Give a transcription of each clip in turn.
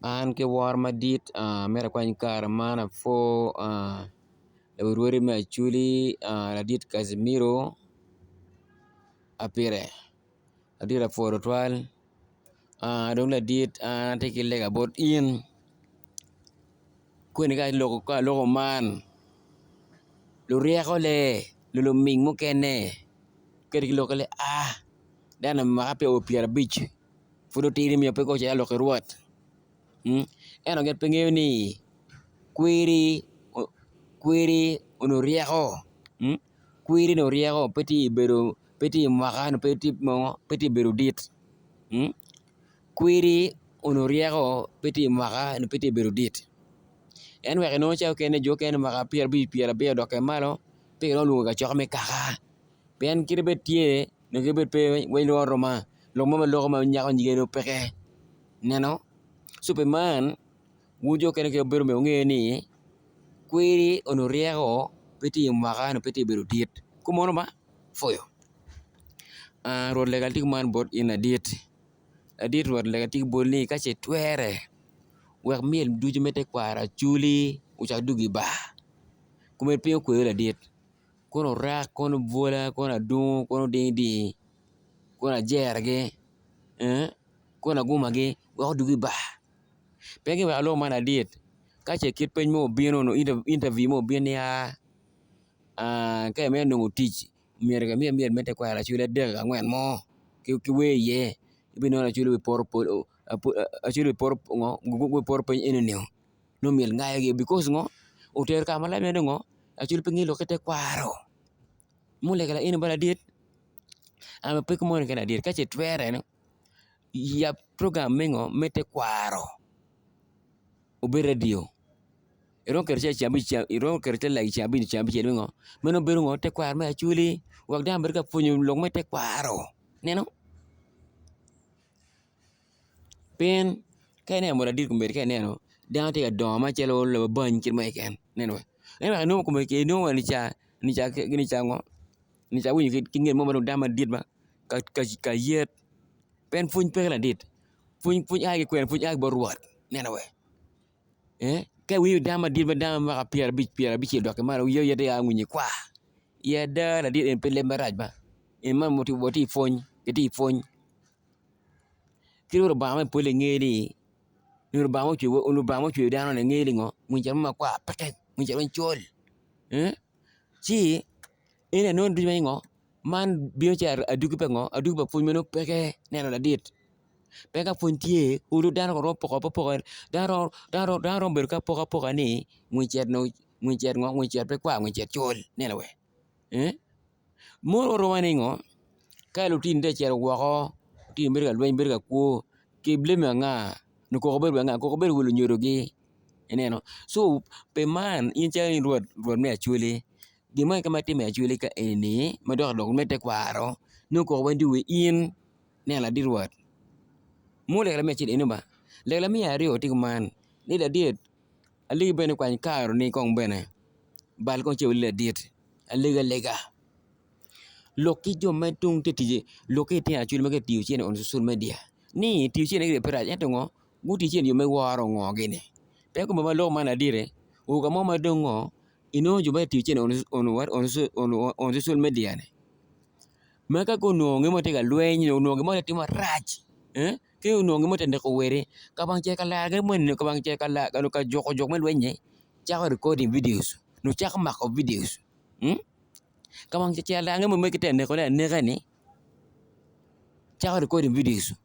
An ki woro madit amito akwany kare man apwo rwodi me acholi ladit kacimiro apire ladit apwoyo tutwal dong ladit an atye ki lega bot in koni ka aloko man luryeko le luming mukene kadi giloko ni aa dano mwaka peya oo pyerabic pud otidi myero pe ocit alok ki rwot ento gin pe ngeyo ni kwiri kwiri onongo ryeko kwiri onongo ryeko pe tye i pe tye i mwaka pe tye i bedo dit kwiri onongo ryeko pe tye i mwaka pe tye i bedo dit en weko inongo cawa mukene jo mukene mwaka pyerabic pyerabiro dok kwede malo pe giromo lwongo kacokke me kaka pien kadi bed tye nyo kadi bed pe weng lwongo aroma lok mo ma loko ma nyako nyige nongo peke ineno co pi man wun jo mukene myero wunge ni kwiri onongo ryeko pe tye i mwaka nyo pe tye i bedo dit kumono ba pwoyo rwot lega tye kuman bot in ladit, ladit rwot lega tye boti ni ka ce twere wek myel ducu me tekwaro acholi ocak dwogo i bar kome piny okweyo ladit. Kono orak, kono bwola, kono adungu, kono dingding, kono ajergi, kono agumagi wek odug i bar. Pe giweko alok man ladit ka ce kit peny mo obino nyo intaviu mo obino ni aa ka imito nongo tic myero imiye myel me tekwaro acwali adek angwen mo ki wer iye ibinongo ni acwali obipoto piny enini. Nongo myel ngayogi bikos ngo otero kare malac mere ngo acwali pe ngeyo lok ki tekwaro mulega laeni ba ladit anga peko mo keken ladit ka ce twere yab program me ngo me tekwaro obed radio iromo keto calo iromo keto calo like ceng abic ceng abicel me ngo meno bedo ngo tekwaro me acholi wek dano obed ka pwonyo lok me tekwaro ineno. Pien ka ineno bot ladit kombeddi ka ineno dano tye ka dongo macalo labany kit mo keken ineno en wek inongo kome inongo wa nica nica ngo nica awinyo ki nget mo ma dong dano madit ma ka yet pien pwony peke ladit pwony pwony a ki kwene pwony a ki bot Rwot ineno wee ka iwinyo dano madit ma dano mwaka pyerabic pyerabicel dok ki malo yec aye a winyo i kwar i ada ladit eni pe leb marac ba en man watye i pwony gitye i pwony. Ki dong Lubanga ma pole ngeyo ni nyo Lubanga ma ocweyo dano ni ngeyo ni ngo ngwec mo makwar peke ngwec weng col ci en aye nongo ducu ngo man bino calo adwogi pa ngo adwogi pa pwony meno peke neno ladit pe ka pwony tye olo dano romo poko apokapoka dano romo bedo ki apokapoka ni ngwec ngo ngwec pe kwar ngwec col neno wee. Mono oromo ningo ka lutini tye ka cito woko lutini bedo ka lweny bedo ka kwo ki blame anga nyo koko bedo anga koko bedo wi lunyodogi ineno co pi man in calo in rwot me acholi gin mo keken ma timme i acholi ka eni ma dok i lok me tekwaro nongo koko weng tye i wi in neno ladit rwot mo lega me acel eno ba lega me aryo tye kuman ni ladit alegi bene kwany kareni kong bene bal kong ci wili ladit alega alega lok ki jo ma tung tye tic lok ki litino acwali ma gitye ka tiyo cente on social media ni tiyo cente gire pe rac ento ngo guti cente i yo me woro ngo gini pe kome ma lok man laditi oo ka mo ma dong ngo inongo jo ma gitiyo cente on social media ni ma ka gunongo gin mo tye ka lweny nyo onongo gin mo tye ka timme marac ki onongo gin mo tye ka neko wede ka wang cito ka laro moni ka wang cito ka juko jo me lweny-nyi cako recording videos nyo cako mako videos ka wang cito ka laro mo ma kitye ka nekone aneka-ni cako recording videos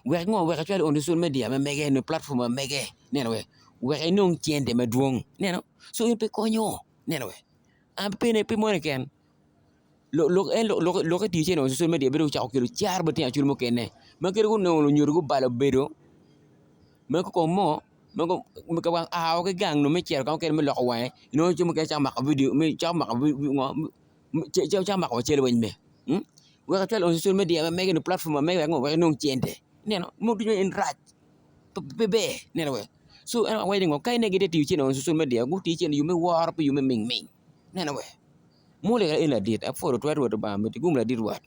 wek ngo wek ecwal on social media ma mege nyo platform ma mege ineno wee wek enong cente madwong ineno co in pe ikonyo ineno wee an pe mo keken Lok etiyo cene social media bedo ocako kelo caro bot litino acwali mukene ma kadi gunongo lunyodo gubalo bedo ma kong mo ka wang aa woko ki gang me cito ka mukene me loko wange inongo jo mukene cako mako vidio cako mako wa cal weng me wek ecwal on social media ma mege nyo platform ma mege wek enong cente ineno mogo ducu en rac pe ber ineno wee co en awaco ni ka ineno gitye ka tiyo cene on social media guti cene i yo me woro pe i yo me ming ming ineno wee. Mulega en ladit, apwoyo twatwal Rwot Lubanga miti gum ladit Rwot.